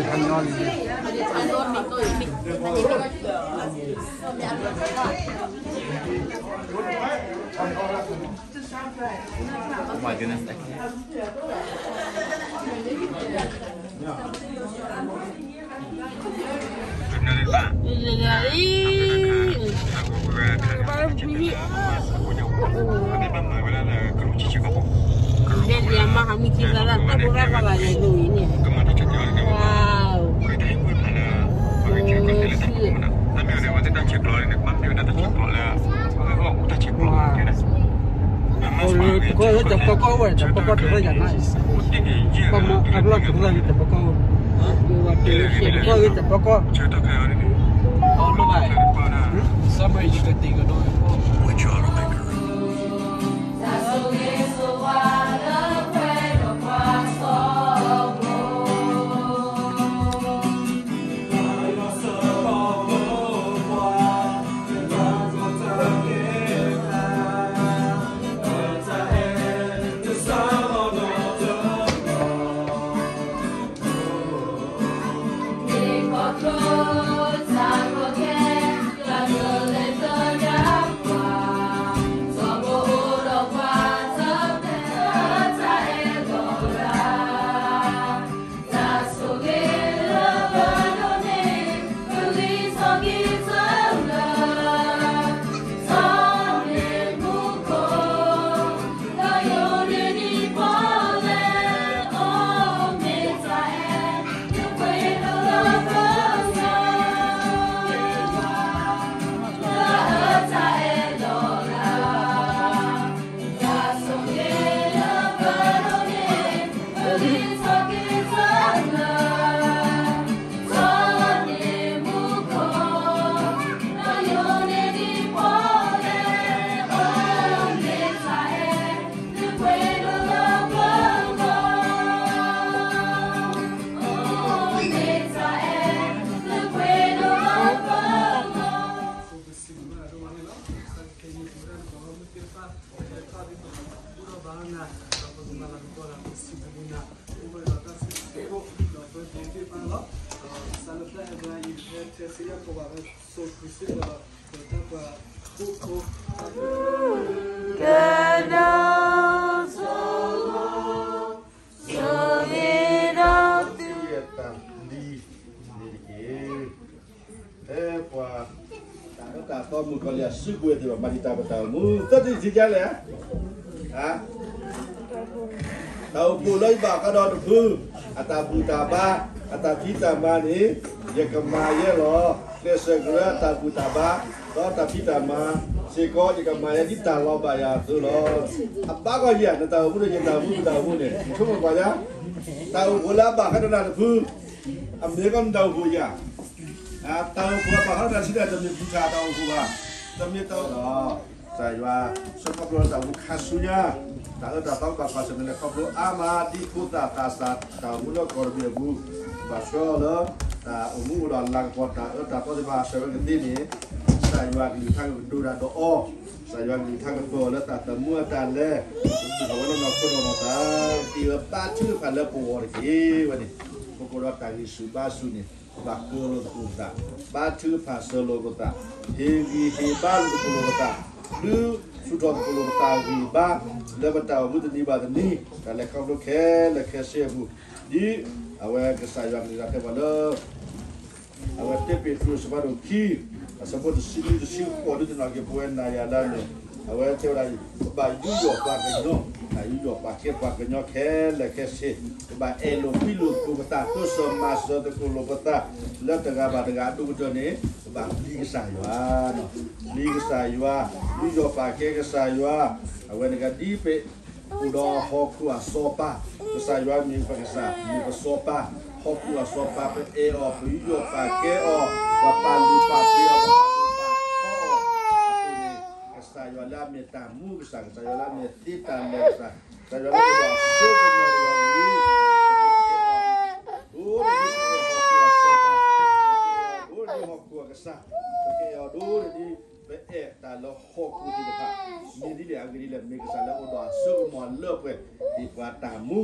ခါညီလံ တပကီၢ်ဝဲ တပကီၢ်တရၢယၤနီၤ ပမ့ၢ်အဘျီကရၢတပကီၢ်ဝဲ တပကီၢ် Summer you can think of doing. Kena, so, so, ယတၢ်လံၤန့ၣ်တက့ၢ်. အဲ ပှၤ တၢ်အၢတၢ်သီမုၣ်ကီၤလံၢ်အစုကဝဲၤသ့ၣ်တဖၣ် မၤဒံးတၢ်ပတၢ်အိၣ်မူ သၢတံၢ်ထံကလဲၣ်, တၢ်အိၣ်ဖှိၣ်လၢယဘၣ်ဃးဒီးတဖု, အတၢ်ဘူၣ်တၢ်ဘါ, အတၢ်ဖံးတၢ်မၤန့ၣ် ယကမၤယဲလီၤ. ကျဲးစၢးကရၢအတၢ်ဘူၣ်တၢ်ဘါ ဒီးတၢ်ဖံးတၢ်မၤစ့ၢ်ကီး ယကမၤယဲဒ်တၢ်လီၤဘၣ်ယၤအသိးလီၤ. အဘၣ်ကီးယၤ နတၢ်အိၣ်မူဒီးယတၢ်အိၣ်မူ ပတၢ်အိၣ်မူန့ၣ် ဆိကမိၣ်ကွၢ်ယၤ, တၢ်အိၣ်ဖှိၣ်လၢအဘၣ်ဃးဒီးနၤတဖု အမ့ၢ်ကီးနတၢ်အိၣ်ဖှိၣ်ယၤ, တၢ်အိၣ်ဖှိၣ်အဘၣ်ဃးဒီးနၤဆံးဒၣ် တမ့ၢ်ဘူၣ်ထၣ်တၢ်အိၣ်ဖှိၣ်ဘၣ်, တမ့ၢ်တၢ်အိၣ်ဖှိၣ် ကစၢ်ယွၤ ဆှၢခီဖျိလၢတၢ်အိၣ်မူခါဆူညါ, တၢ်အၢတၢ်သီကဘၣ်ကွၢ်ဆၢၣ်မဲာ်လဲၤခီဖျိအါမး ဒ်ဖိသၣ်သးစၢ် တၢ်အိၣ်မူလၢကီၢ်တဘ့ၣ်အပူၤ, ဘၣ်ဆှၢလၢ တၢ်အိၣ်မူအိၣ်ဒီးလၤကပီၤ တၢ်အၢတၢ်သီသ့ၣ်တဖၣ် အဆၢဝဲကသ့န့ၣ်, ကစၢ်ယွၤကလုၢ်ကထါကကတိၤတၢ်ဒီးအီၤ, ကစၢ်ယွၤကလုၢ်ကထါကပၢၤအီၤလၢတၢ်သးမူအတၢ်လဲၤ, ကဘၣ်ဝဲလၢနီၢ်ခိနီၢ်သး, ဒ်အဝဲဘါထုကဖၣ်လၢပဂီၢ်တက့ၢ်ဝဲန့ၣ်, ပကိးဒီးတၢ်ဂံၢ်ဆူၣ်ဘါဆူၣ်န့ၣ် ပဘၣ်ကၢၤလိာ်သကိးပသး, ဘါထုကဖၣ်စၢၤလိာ်ပသး, ဟ့ၣ်ဂံၢ်ဟ့ၣ်ဘါလိာ်သကိးလိာ်ပသး, ဒုးဆူၣ်ထီၣ်သကိးလိာ်ပသးဂံၢ်ဘါ, လၢပတၢ်အိၣ်မူတနံၤဘၣ်တနံၤ, တၢ်လဲၤခီဖျိခဲလၢာ်ခဲဆ့အပူၤ, ဒ်အဝဲကစၢ်ယွၤကလုၢ်ကထါတဲပှၤလၢ အဝဲတၢပ့းတရူးအဆၢဖးဒိၣ်ခံ, အဆၢဖိတဆံနွံ တဆံဃိး ဒ်သိးနီၢ်က့ၤပဝဲနၤယၤလၢန့ၣ်, အဝဲတဲဝဲဒၣ်, ပဘၣ်ယူးယီၣ်ပှၤကညီ, တၢ်ယူးယီၣ်ပာ်ကဲပှၤကညီခဲလၢာ်ခဲဆ့, ပဘၣ်အဲၣ်လိာ်ကွံလိာ်သကိးပသး, တိစၢၤမၤစၢၤသကိးလိာ်ပသး, လၢတဂၤဘၣ်တဂၤအဒိၣ်ကတၢၢ်န့ၣ် ပဘၣ်ပျံၤကစၢ်ယွၤ, ပျံၤကစၢ်ယွၤ, ယူးယီၣ်ပာ်ကဲကစၢ်ယွၤ, အဝဲန့ၣ်ကဒ်ပ အိၣ်ဒီးဟီၣ်ခိၣ်အစီၤပၤ, ကစၢ်ယွၤမ့ၢ်ပကစၢ်, မ့ၢ်ပစီၤပၤ, ဟီၣ်ခိၣ်အစီၤပၤ ပအဲၣ်အီၤ, ပယူးယီၣ်ပာ်ကဲအီၤ, ပပာ်လုၢ်ပာ်ပှ့ၤအီၤ, ပပာ်ဖှိၣ်ပာ်ဖီအီၤ, အဃိန့ၣ်, ကစၢ်ယွၤလၢအမ့ၢ်တၢ်မူကစၢ်, ကစၢ်ယွၤလၢအမ့ၢ်သ့တၢ်လၢာ်ကစၢ်, ကစၢ်ယွၤလၢအမ့ၢ်စိကမီၤလီၤလံ, ပကအဲၣ်အီၤ, ဒ်ဟီၣ်ခိၣ်အစီၤပၤ, ပကအဲၣ်အီၤဒ်ဟီၣ်ခိၣ်အကစၢ်, ပကအဲၣ်အီၤဒ်န့ၣ်ဒ် ပအဲၣ်တၢ်လၢဟီၣ်ခိၣ်သ့ၣ်တဖၣ်, မ့ၢ်ဒ်လဲၣ်အဂ့ၢ်ဒ်လဲၣ်, မ့ၢ်ကစၢ်လၢအိၣ်ဒီးအစိကမီၤလၢပှဲၤ, ဟ့ၣ်ပှၤတၢ်မူ,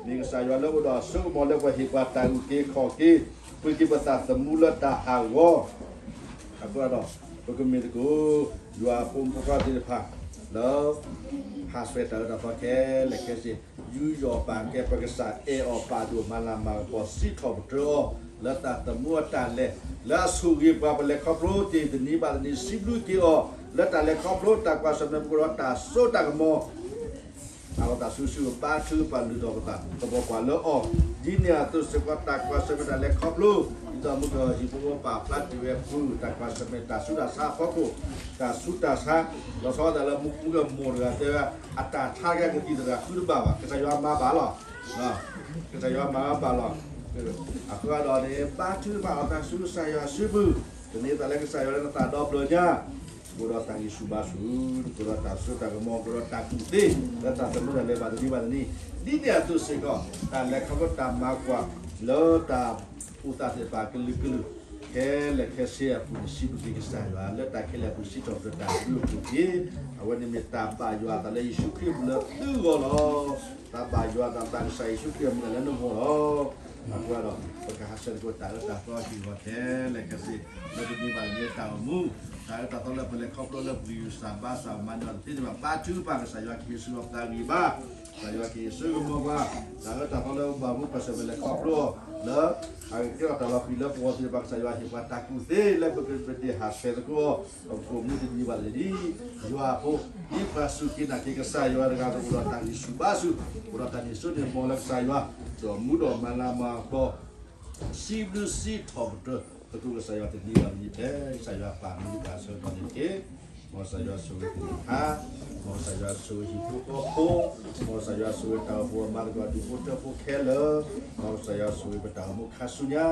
မ့ၢ်ကစၢ်ယွၤလၢအိၣ်ဒီးအစိကမီၤလၢပှၤဟ့ၣ်ပှၤတၢ်အုၣ်က့ၤခီၣ်က့ၤ, ပှ့ၤက့ၤပသးသမူလၢတၢ်ဟးဂီၤ, အဃိဒီး ပကမ့ၢ်သကိး ယွၤအဖိမုၣ်ဖိခွါသ့ၣ်တဖၣ် လၢ ဟးဆှဲးတၢ်အၢတၢ်သီခဲလၢာ်ခဲဆ့, ယူးယီၣ်ပာ်ကဲပကစၢ် အဲၣ်အီၤပာ်ဒိၣ်မၤလၤမၤကပီၤ စံးထီၣ်ပတြၢၤအီၤ လၢတၢ်သမူအတၢ်လဲၤ လၢအဆိၣ်ဂ့ၤပှၤ ပလဲၤခီဖျိတ့ၢ်တနံၤဘၣ်တနံၤ စံးဘျုးက့ၤအီၤ လၢတၢ်လဲၤခီဖျိတၢ်ကွၢ်ဆၢၣ်မဲာ် ပကဒီးတၢ်စိတၢ်ကမီၤ အလီၤသးဆူစု ဘါထုကဖၣ်လုၢ်ထီၣ်ပသး သပှၢ်ပှၢ်လၢအီၤ, ဒ်န့ၣ်အသိးစ့ၢ်ကီး တၢ်ကွၢ်ဆၢၣ်မဲာ်တၢ်လဲၤခီဖျိ ဒ်သိးမုၢ်ကဟံၣ်ဖိဃီဖိပာ်ဖျါတ့ၢ်ဝဲအပူၤ တၢ်ကွၢ်ဆၢၣ်မဲာ်တၢ်ဆူးတၢ်ဆါအဖီခိၣ်, တၢ်ဆူးတၢ်ဆါ လီၤဆီဒၣ်တၢ်လၢမုၢ်ကမိၢ်တဂၤတဲဝဲ အတၢ်ဆါတဂၤကသံၣ်သရၣ်ဃုတဘၣ်ဘၣ် ကစၢ်ယွၤမၤဘၣ်လီၤ. ကစၢ်ယွၤမၤဘၣ်လီၤ. အဃိဒီးန့ၣ် ဘါထုကဖၣ်အီၤသးဆူကစၢ်ယွၤစုပူၤ, သန့ၤသးလၢကစၢ်ယွၤလၢနသးဒီဖျၢၣ်ညါ ကအိၣ်ဒီးတၢ်ဂံၢ်ဆူၣ်ဘါဆူၣ်, ကအိၣ်ဒီးတၢ်စိတၢ်ကမီၤ, ကအိၣ်ဒီးတၢ်ကူၣ်သ့, လၢတၢ်သမူတၢ်လဲၤဘၣ်တနံၤဘၣ်တနံၤ, ဒ်န့ၣ်အသိးစ့ၢ်ကီး တၢ်လဲၤခီဖျိတၢ်မၤကွၢ် လၢတၢ်အိၣ်သးသ့ၣ်တဖၣ်ကလုာ်ကလုာ် ခဲလၢာ်ခဲဆ့အပူၤန့ၣ် စံးဘျုးက့ၤကစၢ်ယွၤ လၢတၢ်ခဲလၢာ်အပူၤ စံးထီၣ်ပတြၢၤတၢ်ဘျုးအပူၤတက့ၢ်. အဝဲန့ၣ်မ့ၢ်တၢ်ဘၣ်ယွၤအသးလၢယ့ၣ်ၡူးခရံာ်အပူၤလၢသုဂီၢ်လီၤ. တၢ်ဘၣ်ယွၤအသး ဘၣ်ကစၢ်ယ့ၣ်ၡူးခရံာ်အမံၤလၢနဂီၢ်လီၤ. အဃိဒီး ပကဟးဆှဲးသကိးတၢ်အၢတၢ်သီဟ့ၣ်ဂီၤခဲလၢာ်ခဲဆ့ လၢတနံၤဘၣ်တနံၤတၢ်အိၣ်မူ, တၢ်အၢတၢ်သီလၢပလဲၤခီဖျိလၢပဂံၢ်စၢ်ဘါစၢ်မၤနၢၤသ့ၣ်တဖၣ် ဘါထုကဖၣ်ကစၢ်ယွၤကဟ့ၣ်ဆူၣ်လီၤပသးဂံၢ်ဘါ, ကစၢ်ယွၤကဟ့ၣ်ဆၢကမီၤပှၤ, တၢ်အၢတၢ်သီလၢပဘၣ်မူဘၣ်စၢၤပလဲၤခီဖျိအီၤ, လၢ အကဲထီၣ်တၢ်လီၤဃံၤလၢပဂီၢ်သ့ၣ်တဖၣ် ကစၢ်ယွၤဟ့ၣ်ပှၤတၢ်ကူၣ်သ့ လၢပကပတ့ၢ်ဟးဆှဲးသကိးအီၤ, ပကအိၣ်မူတနံၤဘၣ်တနံၤ ယွၤအဖိ, ဒ်ပှၤစူၢ်က့ၤနာ်က့ၤကစၢ်ယွၤတဂၤအသိး အိၣ်ဒီးတၢ်ဂံၢ်ဆူၣ်ဘါဆူၣ်, အိၣ်ဒီးတၢ်န့ၢ်စိန့ၢ်ကမီၤလၢကစၢ်ယွၤ, ဒီးမူဒီးမၤလၤမၤကပီၤ စံးဘျုးစံးထီၣ်ပတြၢၤသကိးကစၢ်ယွၤတနံၤဘၣ်တနံၤဖဲ ကစၢ်ယွၤပာ်မူပာ်ဆၢကတီၢ်န့ၣ်တက့ၢ်. မ်ကစၢ်ယွၤဆိၣ်ဂ့ၤသ့ၣ်တဖၣ်, မ်ကစၢ်ယွၤဆိၣ်ဂ့ၤဟံၣ်ဖိဃီဖိ, မ်ကစၢ်ယွၤဆိၣ်ဂ့ၤတၢ်အိၣ်ဖှိၣ်အမါသကိး ဒူၣ်ဖိထၢဖိခဲလၢာ်, မ်ကစၢ်ယွၤဆိၣ်ဂ့ၤပတၢ်အိၣ်မူခါဆူညါ,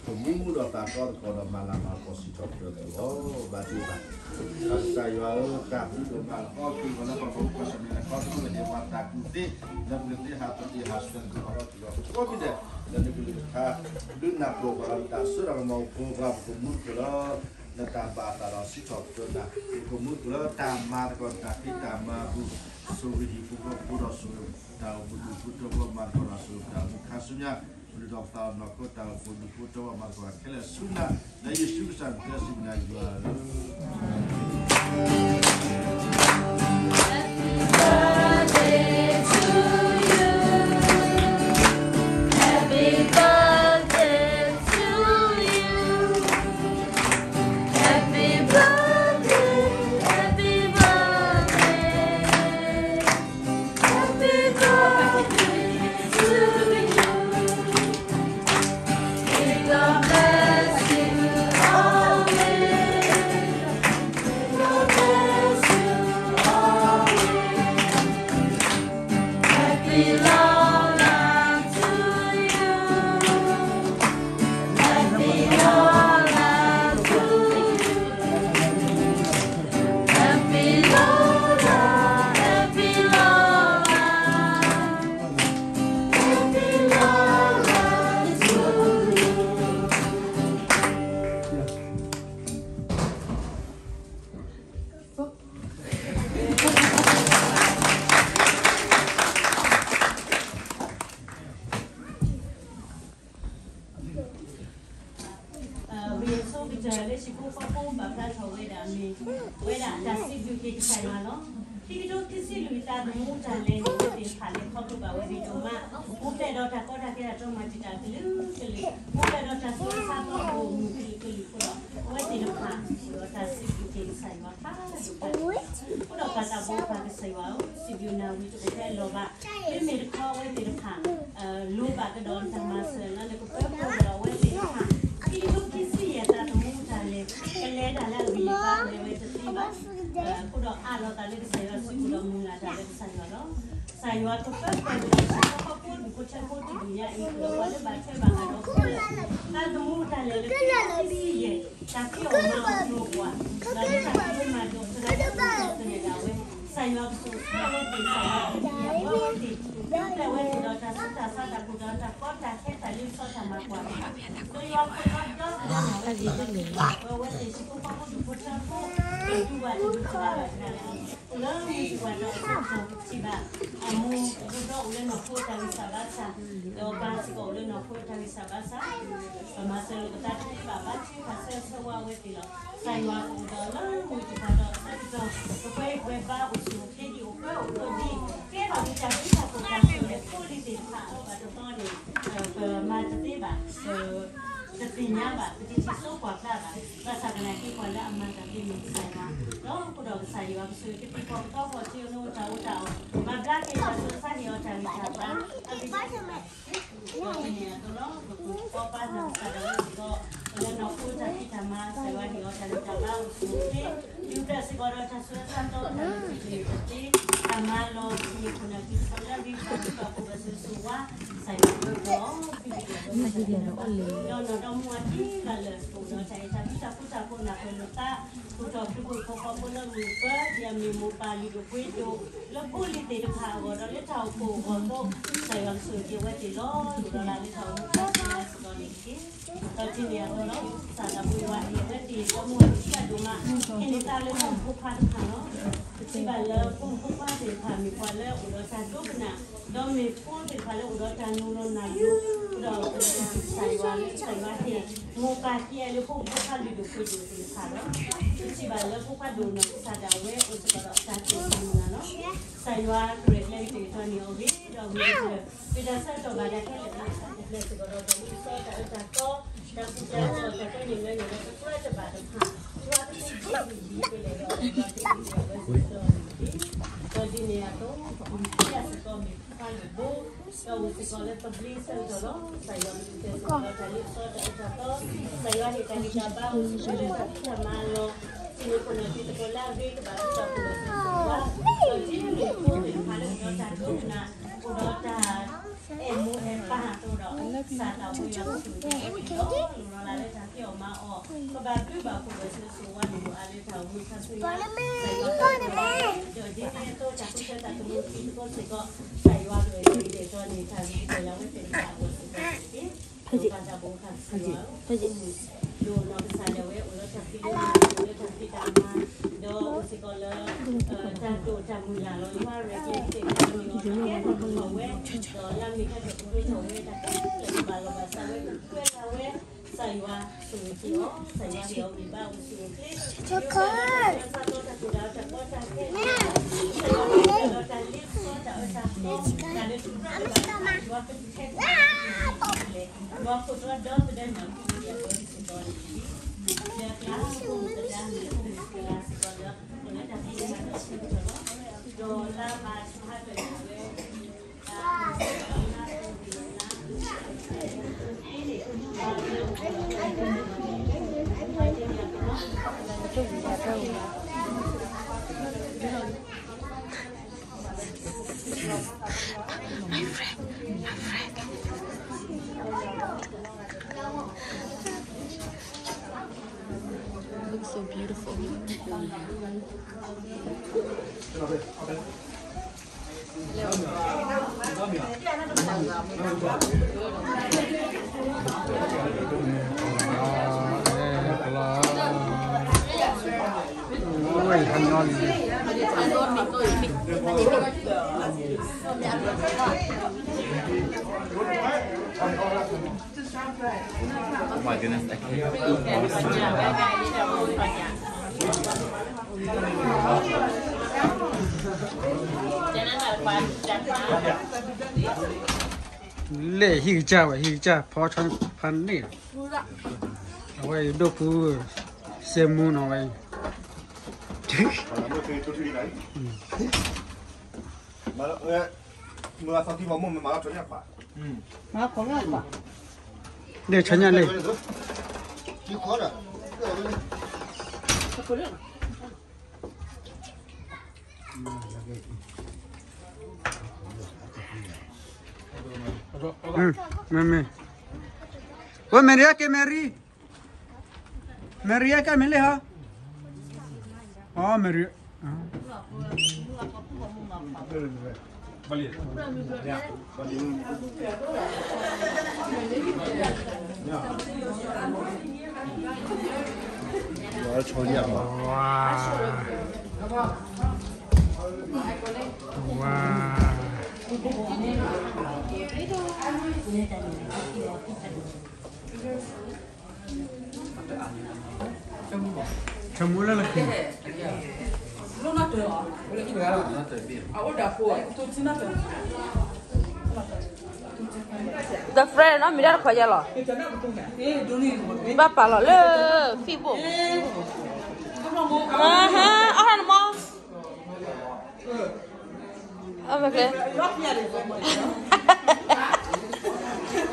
ပမူမူဒီးသးတီသကိးဒီးမၤလၤမၤကပီၤစံးထီၣ်ပတြၢၤသကိးအီၤ ဘါထုကဖၣ် ကစၢ်ယွၤဧၢ, တၢ်ဘျုးဒိၣ်မးလီၤ. က့ၤဂီၤလၢပှၤဘၣ်မူဘၣ်စၢၤမ့ၢ်လၢခီဖျိလၢဟ့ၣ်ပှၤတၢ်ကူၣ်သ့, လၢပကသ့ဟးပတ့ၢ်ဟးဆှဲးသကိးအီၤဒီးကိးမံၤဒဲး, လၢနကလုၢ်ကထါ ဒုးနၢ်ပၢၢ်ပှၤဒီးတၢ်စိတၢ်ကမီၤ အိၣ်ဖှိၣ်ပှၤ ပကမူသကိးလၢ နတၢ်ဘၣ်အသးဒီးစံးထီၣ်ပတြၢၤနၤ, ပကမူသကိးလၢတၢ်မၤသကိးတၢ်ဖံးတၢ်မၤအပူၤ, ဆိၣ်ဂ့ၤဟံၣ်ဖိဃီဖိဒီးဆိၣ်ဂ့ၤတၢ်အိၣ်ဖှိၣ်ဒူၣ်ဖိထၢဖိ မၤသကိးတၢ်ဆိၣ်ဂ့ၤတၢ်အိၣ်မူခါဆူညါ, ပလုၢ်ထီၣ်ပသးနီၢ်ခိတၢ်အိၣ်ဖှိၣ်ဒူၣ်ဖိထၢဖိ မၤသကိးတၢ်ခဲလၢာ်ဆူနၤ, လၢယ့ၣ်ၡူးကစၢ်အမံၤ စံးဘျုးနၤယွၤဧၢ.ဝံၤအဆိကတၢၢ်လၢဟံၣ်ဖိဃီဖိပာ်ဖျါထီၣ်ဝဲဒၣ်မ့ၢ် ဝဲဒၣ်တၢ်စံးဘျုးက့ၤကစၢ်ယွၤလီၤ. ခံကထိခံဆံလွံၢ်သးသမူတၢ်လဲၤန့ၣ် သ့ၣ်တဖၣ်လဲၤခီဖျိဘၣ်ဝဲဒၣ်ဒိၣ်မး, အိၣ်ဖျဲၣ်ဒီးတၢ်ကီတၢ်ခဲတၢ်တီမၤတံာ်တာ်ကလုာ်ကလုာ်, အိၣ်ဖျဲၣ်ဒီးတၢ်စိၤဆါသီအိၣ်မုာ်ကလုာ်ကလုာ်အဃိဒီး အဝဲသ့ၣ်တဖၣ် ဒီးတၢ်စံးဘျုးက့ၤကစၢ်ယွၤဖးဒိၣ်ဖးထီ, အဃိဒီးပၢ်သးဘိပၢ်ကစၢ်ယွၤဧၢ, စံးဘျုးနၤဝံၤတအိၣ်ဖဲအလီၢ်ဘၣ်, မ့မ့ၢ်တခီအဝဲသ့ၣ်တဖၣ် လိၣ်ဘၣ်ကဒီးတၢ်မၤစၢၤလၢနကပၢၤဖှိၣ်ဒီးအဝဲသ့ၣ်တဖၣ်, ခံကထိခံဆံယဲၢ်သးသမူတၢ်လဲၤ ကလဲၤတၢ်လၢအဂံၢ်အဘါလဲၤဝဲတသ့ဘၣ်, အဃိဒီးအးလီၤသးလၢကစၢ်ယွၤစုပူၤဒီးမုၢ်လၢ်တၢ်လၢကစၢ်ယွၤလီၤ. ကစၢ်ယွၤကပၢၤဖှိၣ်ဒီးဟံၣ်ဖိဃီဖိဒူၣ်ဖိထၢဖိတဒူၣ်ညါအံၤ ဒီးပှၤလၢဘၣ်ထွဲဘၣ်ဃးဒီးအဃိလၢ သးသမူတၢ်လဲၤလၢခံကထိခံဆံယဲၢ် တၢ်ဖံးအီၣ်မၤအီၣ်ကျိၤပှၤ, ဒီးလၢတၢ်ဖံးမၤဒိးသရၣ်ဒိးကီၢ်သနၢၣ်ဒၣ်ဝဲ, ကစၢ်ယွၤကဆိၣ်ဂ့ၤအဝဲသ့ၣ်, ကစၢ်ယွၤကဆိၣ်ဂ့ၤအဝဲသ့ၣ်, ကပျဲဝဲသ့ၣ်ဒီးတၢ်စူၢ် တၢ်ဆါတၢ်ကူၣ်တၢ် တၢ်ကီတၢ်ခဲ တၢ်လ့ပစီတၢ်မၤကွၢ်, လၢယွၤဖိဒီဒီသဒၢနၤဝဲသ့ၣ်, အဝဲသ့ၣ်ဟံၣ်ဖိဃီဖိဒူၣ်ဖိထၢဖိ, ဒူၣ်ဘၣ်တဒူၣ်ဘၣ်ဘၣ်တဂၤလၢ အိၣ်လၢမုၢ်တကွၢ်ဒီးအဆၢထီၣ်ထံၣ်ဘၣ်, အမိၢ်အဒိၣ်ဒီးအိၣ်လၢနီၢ်ခိတၢ်ဂံၢ်စၢ်ဘါစၢ်, ဒီးပၢ်စ့ၢ်ကီးအိၣ်လၢနီၢ်ခိတၢ်ဂံၢ်စၢ်ဘါစၢ်, ပမၤစၢၤလိာ်ပသးတသ့ဘၣ် ဘါထုကဖၣ်ဆၢဆၢဝါဝဲသ့ၣ်လီၤ. ကစၢ်ယွၤကအိၣ်ဒီးလၢမုၢ်တကွၢ်ဒီးအဆၢကတီၢ်, ပကွဲးပှဲၤဘါအိၣ်ဆူၣ်အိၣ်ချ့ဒံး အိၣ်ဃၢအိၣ်ဃၢဒံး, ကဲထီၣ်က့ၤတၢ်ဘျုးတၢ်ဖှိၣ်တၢ်ဆိၣ်ဂ့ၤဖိလံၤသ့ၣ်တဖၣ်အဂီၢ်ဘၣ်တသီန့ၣ်, ပမၤတသ့ဘၣ်, ပ တသ့ၣ်ညါဘၣ်, ပတထံၣ်စိကွၢ်ဖျါဘၣ်, ဘၣ်ဆၣ်သနာ်က့ပှၤလၢအမၤတၢ်သ့မ့ၢ်ကစၢ်ယွၤ, ဒီးအဃိဒီးကစၢ်ယွၤကဆိၣ်ဂ့ၤကသ့ၣ်ဖီကသီဖီထံအီၤ နအိၣ်တၢ်အိၣ်တၢ်အီၣ်, မၤဘျါက့ၤတၢ်ဆူးတၢ်ဆါဟ့ၣ်အီၤတၢ်ဂံၢ်တၢ်ဘါ, အဂ့ၢ်ဒ်အံၤ, ဒီးန့ၣ်အသိးလီၤ, ပကဖီပာ်နီၢ်ကစၢ်ဒၣ်ဝဲစ့ၢ်ကီး, လၢနီၢ်ခိတၢ်ဖံးတၢ်မၤ ကစၢ်ယွၤဟ့ၣ်အီၤတၢ်ဂံၢ်တၢ်ဘါအိၣ်ဆူၣ်အိၣ်ချ့, ဒုးဖျၢၣ်စ့ၢ်ကီးဒီးတၢ်ဆူးတၢ်ဆါ တၢ်မၤလီၤ ဟံၣ်ခိၣ်နၢ်ခံကပၤလၢအဂံၢ်ဘါပှၤကပှၤပူၤပူၤပူၤစူၤစူၤဝါ, ကစၢ်ယွၤကပၢၤအီၤ, ဒီးနီၢ်ဒီမါဝၤထံဂၤလၢာ် ကအိၣ်ဒီးတၢ်အဲၣ်တၢ်ကွံတၢ်ဃူတၢ်ဖိး နၢ်ပၢၢ်လိာ်သး, ခိၣ်တီၣ်ဖုၣ်ကိာ်ဖိဃီဖိလၢမုၢ်ပၢၤ ဒ်အမ့ၢ်မိၢ်ပၢ်လုၢ်ဒိၣ်ပှ့ၤဒိၣ်, လၢဖိလံၤသ့ၣ်တဖၣ်အဂီၢ် ဒီးလၢတၢ်အိၣ်ဖှိၣ်အဂီၢ်အသိး, ကစၢ်ယွၤကဆိၣ်ဂ့ၤက့ၤအဝဲသ့ၣ်လီၤ. အိၣ်ဒီးလၢတၢ်အိၣ်မူခါဆူညါစ့ၢ်ကီးန့ၣ်တက့ၢ်. ဒီးဒ်န့ၣ်အသိးလီၤ, ကစၢ်ဒၣ်ဝဲဝၤန့ၣ် အဝဲသ့ၣ်ဒီမါဝၤထံဂၤဒိၣ်မး ဟ့ၣ်န့ၢ်သးလၢဖိမုၣ်ဖိခွါတဖၣ်လီၤ. ပထံၣ်ဘၣ်လၢဖိမုၣ်ဖိခွါသ့ၣ်တဖၣ် မ့ၢ်ပှၤလၢအအိၣ်ဒီးတၢ်ဒိကနၣ်, ဒီးမ့ၢ်ဖိသ့ၣ်တဖၣ်လၢအိၣ်ဒီးတၢ်နီၤလီၤနၢ်ယိာ်, ဒီးကစၢ်ယွၤလၢကစၢ်ယွၤဟ့ၣ်မိၢ်ပၢ်ခံဂၤလၢဖိမုၣ်ဖိခွါလုၢ်ဒိၣ်ပှ့ၤဒိၣ်သ့ၣ်တဖၣ်လီၤ. ပထံၣ်ဘၣ်လၢဖိခွါဒိၣ်နီၢ်ကစၢ်ဒၣ်ဝဲအိၣ်စ့ၢ်ကီးဒီးတၢ်စူၢ်တၢ်နာ်လီၤ. ကစၢ်ယွၤကရဲၣ်ကျဲၤက့ၤတၢ်န့ၣ်အဂ့ၢ် ဒီးဂ့ၤကတၢၢ်, မ့ၢ်တၢ်ဆၢကတီၢ်ဘၣ်ဒၣ်ခဲလၢာ်လၢတၢ်ပူၤဖျဲးစ့ၢ်ကီးဒီးတၢ်လ့ပစီတၢ်အၢတၢ်သီ, တၢ်ကူၣ်တၢ်ကီ တၢ်ကွဲန့ၢ်လၢန့ၣ်လၢတကြၢးတဘၣ်တဖၣ်, ယွၤကဆိၣ်ဂ့ၤက့ၤလီၤ ဒီးဒ်န့ၣ်အသိး ပကထံၣ်စ့ၢ်ကီးမ့ၢ်ဖိခွါလုၢ်ဘိ, ဒီးအိၣ်စ့ၢ်ကီးလၢသဘျ့ဆၢကတီၢ်လီၤ. ကစၢ်ယွၤကဆိၣ်ဂ့ၤက့ၤလီၤတၢ်လ့ပစီတၢ်အၢတၢ်သီ, ကစၢ်ယွၤဟ့ၣ်တၢ်ဂံၢ်တၢ်ဘါအိၣ်စ့ၢ်ကီးလၢတၢ်ဖံးတၢ်မၤအလီၢ်, စ့ၢ်ကီးခိၣ်နၢ်သံသကိးလၢအဂ့ၤကဘၣ်ဒ်တၢ်ကူၣ်ဘၣ်ကူၣ်သ့, ဒီးဒ်န့ၣ်အသိးသ့ၣ်တဖၣ်လၢအိၣ်ဒီးတၢ်ဒိကနၣ်, အိၣ်ဒီးတၢ် အဲၣ်မိၢ်အဲၣ်ပၢ်အသိးဒီး ကစၢ်သးဝံယွၤကဆိၣ်ဂ့ၤက့ၤအဝဲသ့ၣ်လီၤ. လိၣ်လီၤလၢတၢ်ဖံးအီၣ်မၤအီၣ်, ကဘၣ်ဘျုးဘၣ်ဖှိၣ်ဒီးဆိၣ်ဂ့ၤဆိၣ်ဝါန့ၣ် အိၣ်အါလၢတၢ်အိၣ်မူခါဆူညါ, ကစၢ်ယွၤကဆိၣ်ဂ့ၤက့ၤ, ဒီးဒ်န့ၣ်အသိးတၢ်ဃုထၢတၢ်သမူထံသကိးစ့ၢ်ကီး, ကစၢ်ယွၤကဂ့ၤကတၢၢ်န့ၣ် တၢ်ဂ့ၤကတၢၢ်လၢအဝဲသ့ၣ်တဖၣ်အဂီၢ်စ့ၢ်ကီးန့ၣ်တက့ၢ်. ပၢ်သးဘိခါဆူညါ ဒိၣ်နီၢ်ကစၢ်ဒၣ်ဝဲအိၣ်လၢတၢ်ဖံးတၢ်မၤ, အိၣ်လၢတၢ်ဖံးတၢ်မၤ, ဒီးအိၣ်စ့ၢ်ကီးလၢ တၢ်ဒိၣ်တၢ်မုၢ်လၢ်လီၤ. ယွၤရဲၣ်ကျဲၤက့ၤတၢ်န့ၣ်အဂ့ၢ် ကဲထီၣ်က့ၤဝဲ, ဒီးလၢအမ့ၢ်တၢ်ဒိၣ်ကတၢၢ်ထီၣ်ဝဲ တၢ်ခဲလၢာ်ကဘၣ်လီၤဘၣ်စးဝဲ ကဖုဝဲလၢ်ဝဲ, ကစၢ်ယွၤဆိၣ်ဂ့ၤက့ၤအီၤ, ကစၢ်ယွၤဟ့ၣ်အီၤဂံၢ်ဘါအိၣ်ဆူၣ်အိၣ်ချ့, ဒီးတၢ်ဆါသီတၢ်ကူၣ်တၢ်အၢတၢ်ကီတၢ်ခဲ, ကစၢ်ယွၤဟ့ၣ်အီၤဒီးတၢ်လ့ပစီတၢ်အၢတၢ်သီ, တၢ်လၢထူးတၢ်တီၤဘၣ် ယွၤကဒုးဟဲက့ၤလီၤ ယွၤခိၣ်တီဒီသဒၢနၤ ကစၢ်ယွၤစ့ၢ်ကီးန့ၣ်တက့ၢ်. လၢအကျါ ဖိမုၣ်သဒါမုၣ် ဖိမုၣ်သဒါစ့ၢ်ကီးလၢ လၢတၢ်ဖံးတၢ်မၤဆၢကတီၢ်လီၤ. ဒီးလၢဘၣ်ဆူဟးဖျိးဝဲ Looks so beautiful. လဲၣ် ဟံၣ်ကစၢ်ဝဲ ဟံၣ်ကစၢ် ဖီဆီဖါန့ၣ်လီၤ. အဝဲအံၤဒိၣ်ဖု စဲမူနီၤဝဲအံၤ ဒ်ဆီညၣ်လံ မ့မ့ၢ် ဝဲ Mary ကဲ Mary, Mary ကဲ မ့ၢ်လံဟီ, အ Mary, ဝါ ဝါ ဆၢမူလၢလၢခံ The friend နီၢ်မံၤဒၣ်တခီယဲလီၤ, ဘၣ်ပာ်လီၤလၢ Facebook အဟါ အဟါနမီၢ် အမ့ၢ်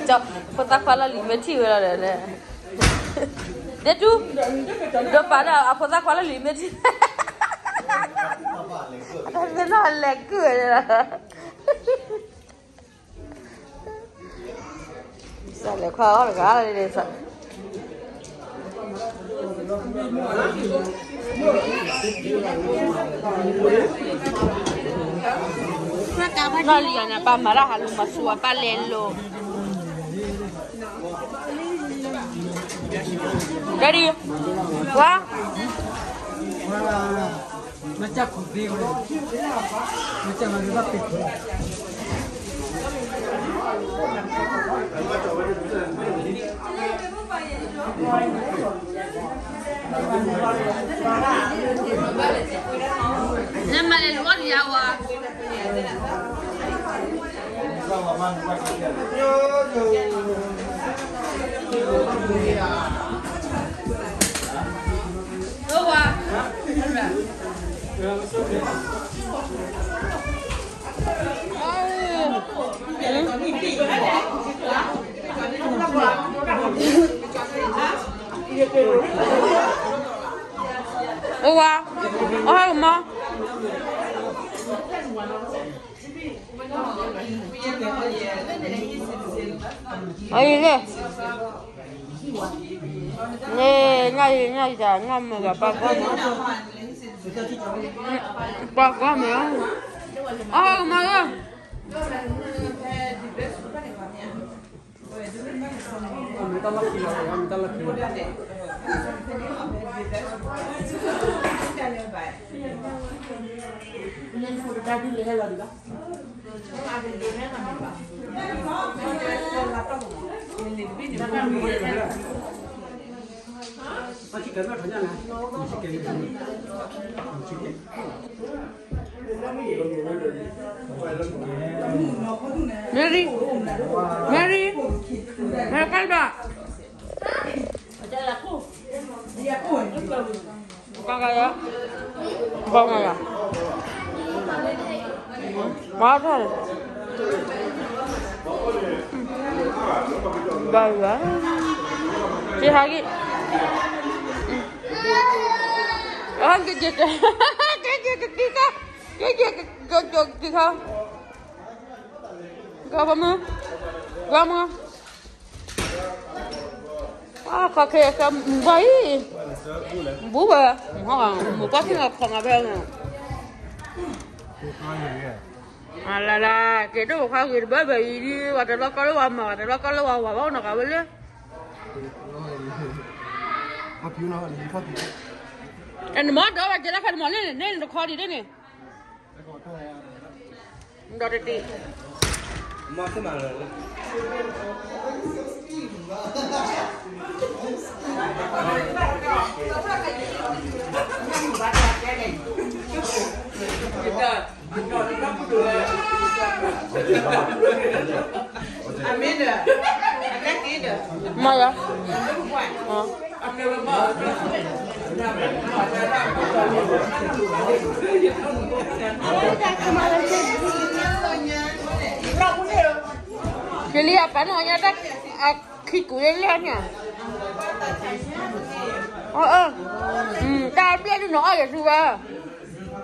ကျဲ ဖိသၣ်ခွါလီၢ်လံၤမ့ၢ်ထံၣ်ဝဲလီၤဒီး ဒဲတူၢ် ဒီးပာ်ဒီးအဖိသၣ်ခွါလီၢ်လံၤမ့ၢ်ထံၣ် မ့ၢ်နီၢ်လဲၤကုၢ်ဝဲလီၤ စးလဲၤခွါအီၣ်တဂၤလၢ နီၢ်လံၤအီၤန့ၣ် ပၢ်မၤလၢဟးလူၤမၤဆူၣ်အပၢ်လဲၤလိၤ Daddy, ဝါ မ့ၢ်ကၢ်ခိၣ်သ့ဝဲ မ့ၢ်ကၢ်မၤဂ့ၤဘၣ်ပ့ၤခိၣ် နမၤလဲၤလူၤအီၣ်လံယၤဝဲ အဝဲ အဟဲကမီ အံၤလဲၣ် န့ၣ် ညၣ်အံၤ ညၣ်အံၤ ညၣ်မုာ်ဂၤ ပှၤဂီၢ်မုာ် ပှၤဂီၢ်မုာ် အဟဲကမီ Mary, Mary, Mary, ကါဘၣ် ကါကါယၤ ကါကါယၤ မၤထီၣ် ဘၣ်ယၤ က့ဟါက့ အက့က့ က့က့က့က့ က့က့က့က့ ကဘၣ်မုၢ် ကဘၣ်မုၢ် အခီခဲကဘၣ်အံၤ ဘူးဝဲ မ့ၢ်ကွၢ်ဆ့ၣ်နီၤခီမၤဖဲ အလၢလၢ က့ၤဒိၣ်ပခွါဂ့ၤတဘၣ်ဘၣ်အံၤ ဝဲတလီၢ်ကီၢ်လၢဝဲမၤ ဝဲတလီၢ်ကီၢ်လၢဝဲဝဲ ဘၣ်အိၣ်နီၤကးဝဲလၢ နမ့ၢ်ဒီးဝဲကဲလၢဖဲနမၤန့ၣ် န့ၣ်နတခီဒံးန့ၣ် ဒီးတတံၢ် မၤယၤ ကလံၤအပၢ်န့ၣ် အညါတၢ်အခံကူၤလၢလၢ်န့ၣ် အၢ တၢ်ဘျဲၣ်ဒုးနီၤအီၣ်ယၤသုဝဲ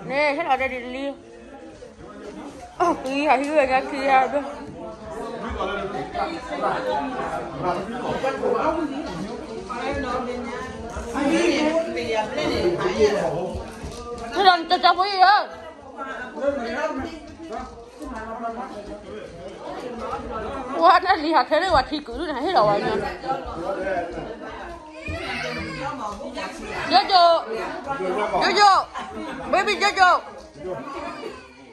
န့ၣ် ဟဲလီၤတဲဒ်လံ အီၣ်ခံဂၤဟံးဝဲညါခံဂၤဘျဲၣ် ဟဲလီၤနတၢ်ဖိအံၤဧၢ နတၢ်ဖိအံၤဧၢ မၤ ဝဲဒၣ်လံဟးထဲန့ၣ် ဝဲထံကုာ်ဒုန့ၣ် ဟ့ၣ်လီၤဝဲညီ, Jojo, Jojo, baby Jojo,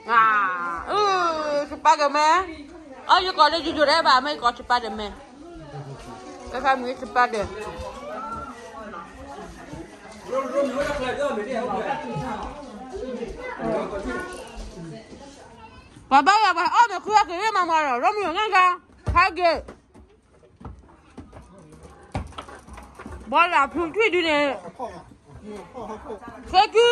အၢ စပၢ်ကမဲ, အၢ ယကိးလၢ Jojo တဘၣ် မ့ၢ်ယကိးစပၢ်ဒီးမဲ, ကဖးမံၤစပၢ်ဒီး ပှၤဘၣ်ယၤပှၤအီၣ်မ့ၤခုအက့ၤမၤမၤဒီး ရိမ့ၤယိၤငါဂၤ, ဟဲက့ၤ, ဘီလၢဖုထွံၣ်ဒုန့ၣ်, သကု,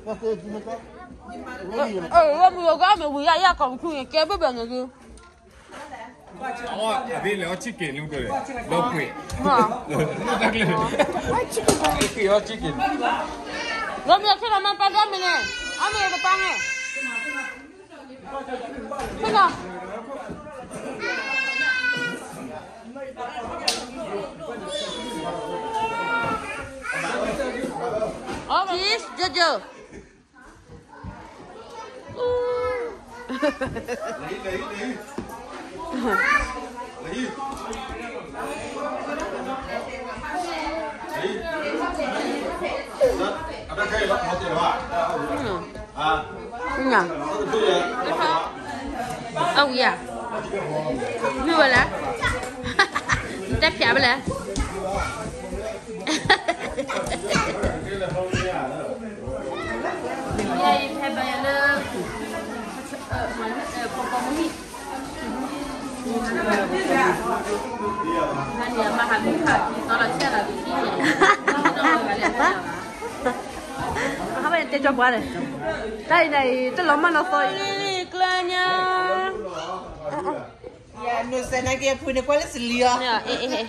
ရိမ့ၤယိၤဂၤမ့ၤဝံၤယါယါကီၢ်ပထူန့ၣ် ကဲဘၣ်ဘၣ်န့ၣ်ဂ့ၤ, အဘ့ၣ်လဲၤအီၣ် chicken လၢကလဲၣ်, ဒီးကွံာ်, တၢ်ကျဲ, အီၣ် chicken, ရိမ့ၤယိၤ ခဲလၢာ်မၤပၢ်ဒၣ်မ့ၤန့ၣ်, အီၣ်မ့ၤတပၢ်န့ၣ် Jojo. Ơ, wံၤဧါ, မ့ၢ်ဝဲလဲၣ်, တၢ်ဖျါဝဲလဲၣ်, ယဖဲဘၣ်ယၤလၢ ပိာ်ပိာ်မုၣ် ဟါန့ၣ် တဲကၠီပှၤန့ၣ်, တၢ်အံၤန့ၣ်အံၤ တလီၤမၢ်နီၢ်သီအံၤ, ကျၢၤညါ, နစဲးနက့ၤဖုန့ၣ် ကွၢ်လၢစလံၤအီၤ,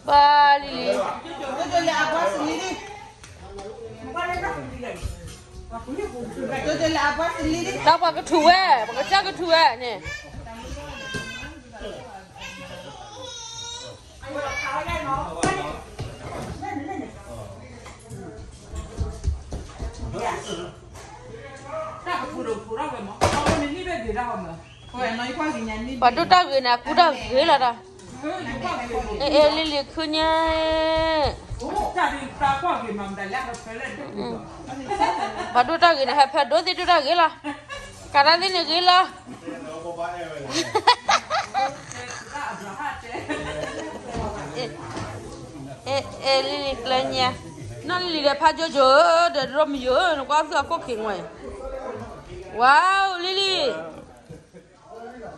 ပှၤလံလံ, တၢ်ပှၤကထူၣ်ဝဲ, ပှၤကစၢ်ကထူၣ်ဝဲန့ၣ် ပှၤဒိၣ်တၢ်ဂ့ၤန့ၣ် အကူတၢ်ဂ့ၤလီၤဒီး, အဲ အဲ လံလံၤခုညါ, ပှၤဒိၣ်တၢ်ဂ့ၤန့ၣ် ဟဲဖဲဒိၣ်သ့ၣ်ဒိၣ်တၢ်ဂ့ၤလီၤ, ကးတၢ်သ့ၣ်န့ၣ်ဂ့ၤလီၤ. အဲ အဲ လံလံၤကျၢၤညါ, နီၢ်လံလံၤဒီးဖးကၠိကၠိဧၢ, ဒီးရိမယိၤဧၢ, နကွၢ်ဖုအခိၣ်ခံးဝဲ, ဝါဧၢ လံလံၤ,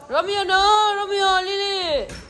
ရိမယိၤနီၤ, ရိမယိၤ လံလံၤ